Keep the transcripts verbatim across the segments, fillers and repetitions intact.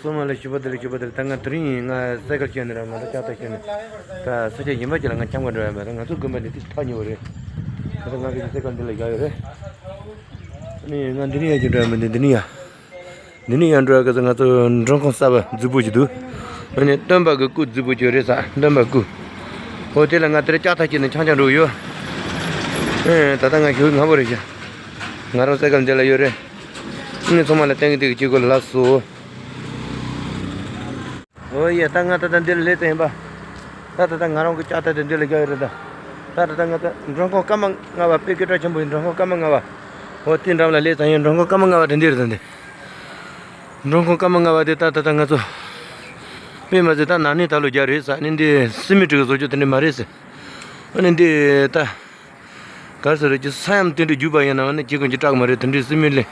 སོ་མ་ལ་ཞུ་བ་དེ་ལ་ཞུ་བ་དེ་ལ། ད་ང་དེ་རིང་ང་སའི་ཀལ་ཁྱེར་ནས་ར། ང་ད་ལྕགས་རྟ་ཁྱེར་ནས་ད་ས་ཆ་གཞན་པ་ཅིག་ལ་ང་འཁྱམ་ག་འགྲོ་ཡ་མེད། ད་ང་ཚོ་དགོན་པ་འདི་ཏིག་ཐག་ཉེ་བོ་རེད། ད་ང་གི་སའི་ཀལ་འདི་ལ་བཞག་ཡོད་རེད། ཨ་ནི་ང་འདི་ནས་ཡར་ཅིག་འགྲོ་ཡ་མེད། འདི་འདི་ནས་ཡར། འདི་ནས་ཡར་འགྲོ་ཡ་གི་ང་ཚོ་མགྲོན་ཁང་གསར་པ་རྫིག་པོ་ཅིག་འདུག་ཨ་ནི་སྟོན་པ་གི་སྐུ་རྫིག་པོ་ཅིག་རེད་ས། སྟོན་པ་སྐུ། འོ་དེ་ལ་ང་དེར་ལྕགས་རྟ་ཁྱེར་ནས་འཁྱམ་འཁྱམ་འགྲོ་གི་ཡོད། ཨེ་ད་ལྟ་ང་ཞོགས་སྔ་པོ་རེད་ཤག་ང་རང་སའི་ཀལ་འདི་ལ་ཡོད་རེད། ཨ་ནི་ཚང་མ་ལ་བསྟན་གི་དེ་གི་གཅིག་གོ་ལ་སོ། ཨོ་ཡེ། ད་ང་ད་ལྟ་འདི་ལ་སླེབས་ཚར་ཡིན་པ། ད་ད་ལྟ་ང་རང་གི་ལྕགས་རྟ་དེ་འདི་ལ་བཞག་ཡོད་རེད་ད། ད་ད་ལྟ་ང་ད་མགྲོན་ཁང་སྐར་མ་ལྔ་པ། དཔེ་སྐད་གྲགས་ཆེན་པོ་ཡིན། མགྲོན་ཁང་སྐར་མ་ལྔ་པ། ཨོ་དེ་འགྲམ་ལ་སླེབས་ཚར་ཡིན། མགྲོན་ཁང་སྐར་མ་ལྔ་པ་དེ་འདི་རེད་ད། འདི་མགྲོན་ཁང་སྐར་མ་ལྔ་པ་དེ་ད་ད་ལྟ་ང་ཚོ་དཔེ་མ་ཟད་ད་ན་ནིང་ད་ལོ་རྒྱག་རེད་ས། ཨ་ནི་འདི་སི་མི་ཊི་གི་བཟོ་བཅོས་དེ་འདྲ་མ་རེད་ཟེར། ཨ་ནི་འདི་ད་ག་རེ་ཟེར་རེད། ཀྱི་ས་ཡམ་དེ་འདྲ་རྒྱུག་པ་ཡིན་ན་ཨ་ནི་ཁྱེད་ཀུན་གྱི་སྐྲག་མ་རེད། དེ་འདྲའི་སི་མི་ལེ་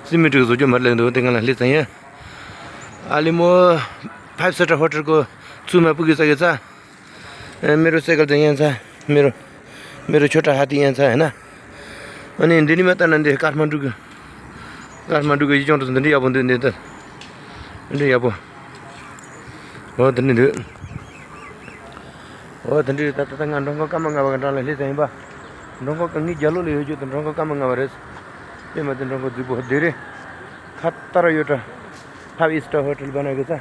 སི་མི་ཊི་གི་བཟོ་བཅོས་མ་རེད་འདུག་དེ་ང་ལ་སླེབས་ཚར་ཡིན། ཨ་ལི་མོ་ཕའིབ་སི་ཊར་ཧོ་ཊེལ་གོ་ཚུགས་མ་པུ་གི་ས་གི་ཚ། མེ་རུ་སའི་ཀལ་དེ་ཡན་ཚ། མེ་རུ་མེ་རུ་ཆོ་ཊ་ཧ་ཏི་ཡན་ཚ་ཡིན་ན། ཨ་ནི་འདི་ནི་མ་ལྟ་ན་འདི་ཀར་མ་འགྲུ་གི་ཀར་མ་འགྲུ་གི་ཡུལ་ལྗོངས་དུ་འདི་འདྲ་ཡག་པོ་འདུག་འདི་ལྟ། འདི་འདྲ་ཡག་པོ། འོ་འདི་འདྲ་འདུག་འོ་འདི་འདྲ་ད་ད་ད་ང་མགྲོན་ཁང་སྐར་མ་ལྔ་པ་གི་འགྲམ་ལ་སླེབས་ཚར་ཡིན་པ། མགྲོན་ཁང་གི་ངའི་རྒྱབ་ལོགས་ལ་ཡོད་རྒྱུ་དེ་མགྲོན་ཁང་སྐར་མ་ལྔ་པ་རེད། དེ་མ་ཚད་མགྲོན་ཁང་རྫིག་པོ་འདི་རེད། ཁ་ཏར་ཡོད་དྲ། Five star hotel बना के था।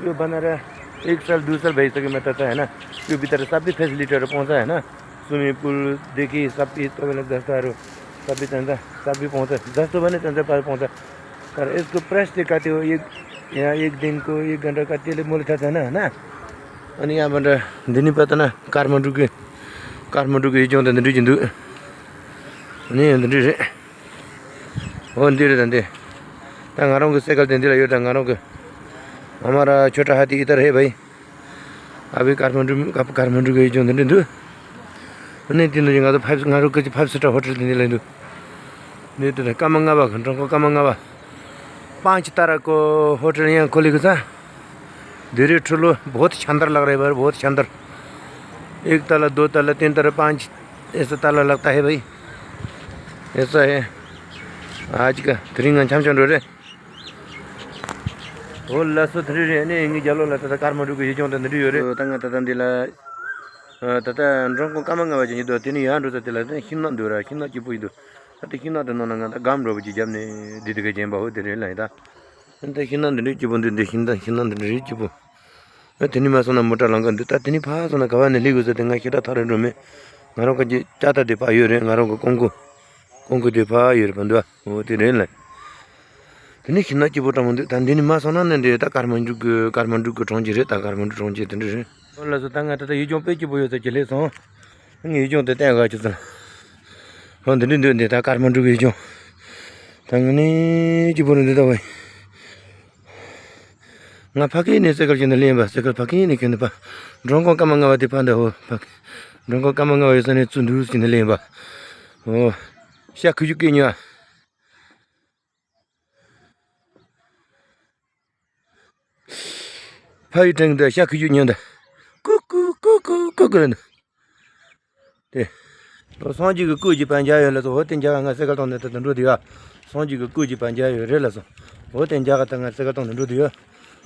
यो बना रहा है, एक साल, दो साल भाई सके मैं तता है ना। यो भीतर सब भी फैसिलिटी और पहुंचा है ना। स्विमिंग पूल देखिए, सब भी तो मतलब दस्ता रो, सब भी तंजा, सब भी पहुंचा। दस तो बने तंजा पर पहुंचा। पर इसको प्रेस दिखाते हो, एक, यहाँ एक दिन को एक घंटा का तेल मोल था, था ना, है ना। अनि यहाँ बन रहा, दिनी पता ना, काठमाडौँ के, काठमाडौँ के यो जिन्दु। अनि यो जिन्दु। འོ་འདི་རེད་ད་འདི། ད་ང་རང་གི་སའི་ཀལ་དེ་འདི་ལ་ཡོད་ད། ང་རང་གི། हमारा छोटा हाथी इधर है भाई। अभी काठमाडौँ, काठमाडौँ गए जो འདི་འདྲ་འདུག་ཨ་ནི་དེ་འདི་ང་ཚོ་ཕའིབ་ང་རང་གི་ཕའིབ་སི་ཊར་ཧོ་ཊེལ་དེ་འདི་ལ་འདུག་འདི་དེ་སྐར་མ་ལྔ་པ། མགྲོན་ཁང་སྐར་མ་ལྔ་པ། पाँच तारा को होटल यहाँ खोलेको छ। धेरै ठुलो, बहुत शानदार लग रहा है भाइ, बहुत शानदार। एक तला, दो तला, तीन तला, पाँच, ऐसा तला लगता है भाई। ऐसा है। आज का थ्री ང་འཁྱམ་འཁྱམ་འགྲོ་རེད། འོ་ལགས་སོ། དེ་རེད་རེད། ཨ་ནི་ངའི་རྒྱབ་ལོགས་ལ་ད་ལྟ་ཀར་མ་འགྲུ་གི་ཡུལ་ལྗོངས་དེ་འདི་འདྲ་ཡོད་རེད། ད་ང་ད་ལྟ་འདི་ལ་ད་ལྟ་མགྲོན་ཁང་སྐར་མ་ལྔ་པ་ཅན་གྱི་འདུག་དེ་ནས་ཡར་འགྲོ་ས་དེ་ལ་ད་ཤིང་ནགས་འདུག་ར། ཤིང་ནགས་སྐྱིད་པོ་ཡིན་འདུག་ད་དེ་ཤིང་ནགས་དེ་ནང་ལ་ང་ད་སྒམ་འདྲ་པོ་ཅིག་བརྒྱབ་ནས་བསྡད་དེ་ག་བྱས་པ། འོ་དེ་རེད་ལ་ཡིན་ད། ད་ཤིང་ནགས་འདི་འདྲའི་སྐྱིད་པོ་འདུག་འདི་ཤིང་ནགས་ཤིང་ནགས་འདི་འདྲའི་སྐྱིད་པོ། ཨ་དེ་ནས་མར་སོང་ན་མོ་ཊ་ལམ་ཁ་འདུག་ད་དེ་ནས་ཕར་སོང་ན་ག་བ་ནས་སླེབས་དགོས་ཟེར་དེ་ང་ཤེས་ར་ཐག་རིང་འགྲོ་མེད། ང་རང་གི་ལྕགས་རྟ་དེ་ཕར་ཡོད་རེད། ང་རང་གི་ཀོང་ཀོ་ཀོང་ཀོ་དེ་ཕར་ཡོད་རེད་པ་འདུག་འོ་དེ་རེད་ལ། དེ་ནས་ཤིང་ནགས་སྐྱིད་པོ་འདྲ་མོ་འདུག་ད་འདི་ནས་མར་སོང་ན་ནི་འདི་ད་ཀར་མ་འགྲུ་གི་ཀར་མ་འགྲུ་གི་གྲོང་ཁྱེར་རེད། ད་ཀར་མ་འགྲུ་གྲོང་ཁྱེར་དེ་འདྲ་རེད། འོ་ལགས་སོ། ད་ང་ད་ལྟ་ཡུལ་ལྗོངས་དཔེ་སྐྱིད་པོ་ཡོད་ས་ཅིག་སླེབས་སོང་། ངས་ཡུལ་ལྗོངས་དེ་བསྟན་དགའ་ཅིག་ཙམ། འོ་འདི་འདྲ་འདུག་འདི་ད་ཀར་མ་འགྲུ་གི་ཡུལ་ལྗོངས། ད་ང་ནི་སྐྱིད་པོ་རེད་འདི་ད་བས། ང་ཕ་གི་ནས་སའི་ཀལ་ཅིག་ནས་ལེན་པ། སའི་ཀལ་ཕ་གི་ནས་ཁྱོན་ནས་པ། མགྲོན་ཁང་སྐར་མ་ལྔ་པ་དེ་ཕ་འདྲ་འོ་ཕ་གི། མགྲོན་ཁང་སྐར་མ་ལྔ་པ་ཡོད་ས་ནས་བཙུགས་འདུག་ཅིག་ནས་ལེན་པ། འོ། ཤ་ཁུ་ཆུ་སྐད་ཉོ་ཨ། ཕ་ཡི་དྲན་འདི་ཤ་ཁུ་ཆུ་ཉོ་འདི། ཀུ་ཀུ་ཀུ་ཀུ་ཀུ་ཀུ་ལ་འདི། དེ། སངས་རྒྱས་ཀྱི་སྐུ་གཅིག་ཕར་འཇགས་ཡོད་ལ་སོ། འོ་དེ་འཇགས་ང་སའི་ཀལ་བཏང་ནས་ད་ལྟ་འགྲོ་དུས་ཡ། སངས་རྒྱས་ཀྱི་སྐུ་གཅིག་ཕར་འཇགས་ཡོད་རེད་ལ་སོ། འོ་དེ་འཇགས་ད་ང་སའི་ཀལ་བཏང་ནས་འགྲོ་དུས་ཡ།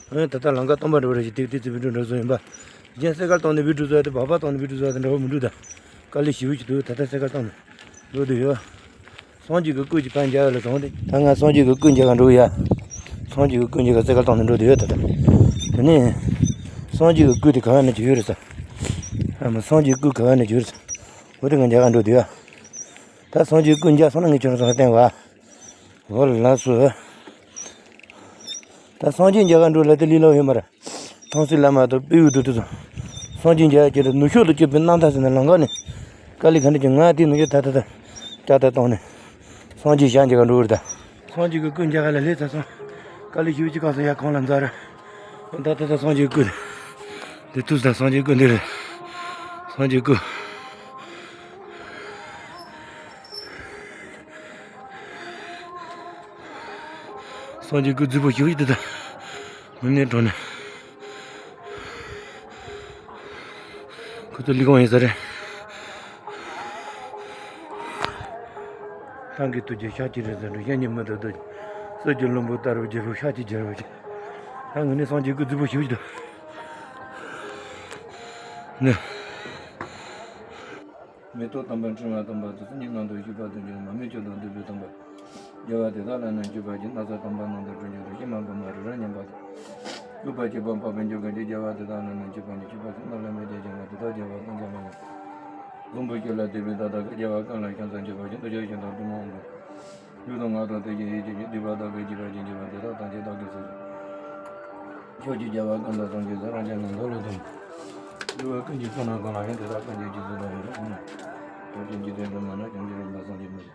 ཨེ་ད་ལྟ་ལམ་ཁ་སྟོང་པ་འགྲོ་རེད་ཞིག་ཏིག་ཏིག་ཙི་བི་འགྲོ་འགྲོ་སོ་ཡིན་པ། རྒྱན་སའི་ཀལ་བཏང་ནས་བི་འགྲོ་སོ་ཡ་དེ་བག་ཕ་བཏང་ནས་བི་འགྲོ་སོ་ཡ་དེ་འདྲ་བོ་མི་འགྲོ་ད། དཀའ་ལས་ཞེ་པོ་ཞིག་འདུག་ད་ལྟ་སའི་ཀལ་བཏང་ནས་འགྲོ་དུས་ཡ། སངས་རྒྱས་ཀྱི་སྐུ་གཅིག་ཕར་འཇགས་ཡོད་ལ་སོང་སྟེ། ད་ང་སངས་རྒྱས་ཀྱི་སྐུ་འཇགས་ག་འགྲོ་ཡ། སངས་རྒྱས་ཀྱི་སྐུ་འཇགས་ག་སའི་ཀལ་བཏང་ནས་འགྲོ་དུས་ཡོད་ད་ལྟ། དེ་ནས། སངས་རྒྱས་ཀྱི་སྐུ་དེ་ག་བ་ནས་བྱུང་ཡོད་རེད་ས། ཨ་མ་སངས་རྒྱས་སྐུ་ག་བ་ནས་བྱུང་རེད་ས། འོ་དེ་ང་འཇགས་ག་འགྲོ་དུས་ཡ། ད་སངས་རྒྱས་སྐུ་འཇགས་སོང་ན་ངས་ཁྱོད་རང་ཚོ་ལ་བསྟན་བ། འོ་ལགས་སོ། ད་སངས་རྒྱས་འཇགས་ག་འགྲོ་ལ་དེ་ལས་སླ་པོ་ཡོད་མ་རེད། ཐང་སི་བླ་མ་དང་དཔལ་ཡུལ་དུ་དུ་སོང་། སངས་རྒྱས་འཇགས་ཀྱི་རེད། ནུབ་ཕྱོགས་ལ་སྐྱོད་པའི་གནམ་ཐང་ཟེར་ན་ལམ་ཁ་ནས། དཀའ་ལས་ག་འདྲ་ཀྱང་ང་དེ་ནུབ་ཕྱོགས་ད་ད་ད་ལྕགས་རྟ་བཏང་ནས། སངས་རྒྱས་ཞལ་འཇགས་ག་འགྲོ་གི་རེད་ད། སངས་རྒྱས་ཀྱི་སྐུ་འཇགས་ག་ལ་སླེབས་ཚར་སོང་། དཀའ་ལས་ཞེ་པོ་ཅིག་བསྐྱངས་སོང་ཡ། གངས་ལ་འཛེགས་ར། ད་ད་ད་སངས་རྒྱས་སྐུ། འདི་ཐུག་ས་སངས་རྒྱས་སྐུ་འདི་རེད། སངས་རྒྱས་སྐུ། སངས་རྒྱས་སྐུ་རྫིག་པོ་ཞིག་ཡིན་འདི་ད། དངོས་གནས་དྲང་གནས། ཁོ་ཚོ་ལས་ཁུངས་ཡིན་ས་རེད། ཐང་གི་ཐུགས་རྗེ་ཤཱཀྱའི་རིགས་སུ་འགྲོ། གཞན་གྱིས་མི་ཐུབ་རྡོ་རྗེ། གསེར་གྱི་ལྷུན་པོ་ལྟ་བུར་རྒྱལ་པོ་ཤཱཀྱའི་རྒྱལ་པོ་ཆེ། ད་ངས་ནི་སངས་རྒྱས་ཀྱི་རྫིག་པོ་ཞིག་ཞིག་ཏུ་ནི། མེ་ཏོག་དམ་པ་འཕྲེང་བ་དམ་པ་དེ་ཚོ་ཉིད་སྣང་དུ་བཞུགས་པ་དང་། མར་མེ་མཆོད་དང་བདུག་སྤོས་དམ་པ། རྒྱལ་བ་དེ་དག་ལ་ནི་མཆོད་པར་བགྱི། ན་བཟའ་དམ་པ་སྣང་དུ་འཕྲོ་འགྱུར་ཏེ། ཕྱེ་མ་བུ་མ་རུ་ར་མཉམ་པ་དང་། སྐུད་པ་གཅིག་པ་འཕགས་པའི་མཆོག་གི་རྗེ། རྒྱལ་བ་དེ་དག་ལ་ནི་མཆོད་པར་བགྱི། མཆོད་པ་ཚིག་རྣམས་ལ་མི་བརྗོད་ཅིང་། ང་དེ་དག་རྒྱལ་བ་སངས་རྒྱས་མ་ཡིན། བཟང་པོ་སྤྱོད་ལ་དད་པའི་བདག་དག་གིས། རྒྱལ་བ་ཀུན་ལ་ཕྱག་འཚལ་མཆོད་པར་བགྱི། འདི་ཕྱིར་ཞིང་དང་གྲོ་མོའི་དབང་པོ། ལུས་དང་ངག་དང་རྩེ་གཅིག་ཡིད་གཅིག་གིས། སྡིག་པ་བདག་གིས་བགྱིས་པ་ཅི་མཆིས་པ། དེ་དག་ཐམས་ཅད་བདག་གིས་སེལ་ཞིང་། ཕྱོགས་བཅུའི་རྒྱལ་བ་ཀུན་ལ་སངས་རྒྱས་སོ། རང་གཞན་ལ་འདི་ལུགས་དང་། འདུལ་བ་ཀུན་གྱི་ཚོགས་རྣམས་གང་ལ་ཡང་། དེ་དག་ཀུན་གྱི་རྗེས་སུ་བདག་སློབ་ཅིང་། ཕྱོགས་བཅུའི་འཇིག་རྟེན་འགྲོ་མ་རྣམས། བྱང་ཆུབ་སེམས་དཔའ་སངས་རྒྱས་མ་ཡིན།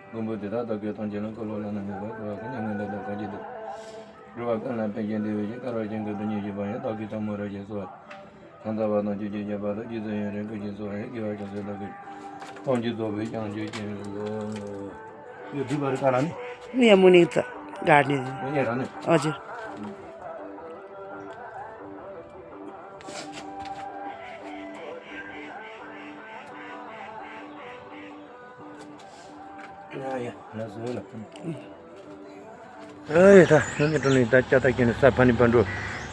མགོན་པོ་དེ་དག་བདག་གིས་ཐམས་ཅད་བསླབས། འཁོར་ལོ་བླ་ན་མེད་པ་བསྐོར་བ་ཀུན། སྙན་ངག་འདི་དག་གང་གིས་བཏུལ། འགྲོ་བ་ཀུན་ལ་ཕན་ཞིང་བདེ་བའི་ཕྱིར། དཀར་བ་ཅན་གྱི་སྡུག་བསྔལ་ཞི་བ་ཡང་། བདག་གིས་ཐལ་མོ་སྦྱར་ཞིང་གསོལ་བ། ཕྱག་འཚལ་བ་དང་ཆོས་ཀྱི་རྒྱས་པ་དང་། རྗེ་བཙུན་དབྱངས་ཅན་སྐུ་ཞིག་གསོལ་བ་ཡི། དགེ་བ་ཅུང་ཟད་བདག་གིས། ཐམས་ཅད་རྫོགས་པའི་བྱང་ཆུབ་ཀྱི། ཡོད་སྡིག་པ་རི་ཀ་ན་ནི། ནི་ཡ་མུ་ནི་ཙ་ག་ནི། མུ་ནི་ར་ནི། ཨོ་ཅི། ཡ་ཡ་ལ་སོ་ལ། ཨེ་ད་ནི་ཀྲོ་ནི་ད་ཅ་ད་ཁྱེད་ནི་ས་ཕ་ནི་པ་འགྲོ།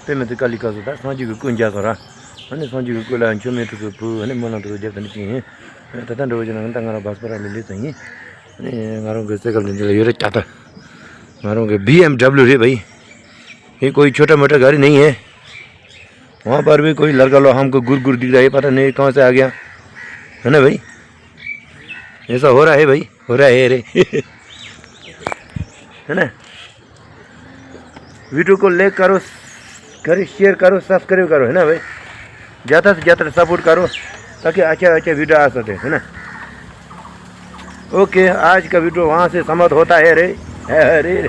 དཔེ་མི་ཚེ་ཀ་ལི་ཀ་སོ། ད་སངས་རྒྱས་ཀྱི་སྐུ་མཇལ་སོང་ར། ཨ་ནི་སངས་རྒྱས་ཀྱི་སྐུ་ལ་མཆོད་མེ་དུ་སོ་ཕུལ། ཨ་ནི་སྨོན་ལམ་དུ་སོ་རྒྱབ། ད་ནི་ཅི་ཡིན། ད་ད་འགྲོ་བ་ཅི་ན་ད་ང་རང་བ་སྤ་ར་ལི་ལི་ཙང་ཡིན། ཨ་ནི་ང་རང་གི་སེ་ཀལ་འདི་འདི་ལ་ཡོད་རེད། ཀྱ་ད་ང་རང་གི་བི་ཨེམ་ཌབ་ལིའུ་རེད་བ་ཡིན། ये कोई छोटा मोटा गाड़ी नहीं है। वहाँ पर भी कोई लड़का लोग हमको घूर घूर दिख रहा है, पता नहीं कहाँ से आ गया, है ना भाई? ऐसा हो रहा है भाई, हो रहा है रे। है ना? वीडियो को लाइक करो, करो, शेयर करो, सब्सक्राइब करो, है ना भाई? ज़्यादा से ज़्यादा सपोर्ट करो, ताकि अच्छा अच्छा वीडियो आ सके, है ना? ओके, आज का वीडियो वहाँ से समाप्त होता है रे। अरे।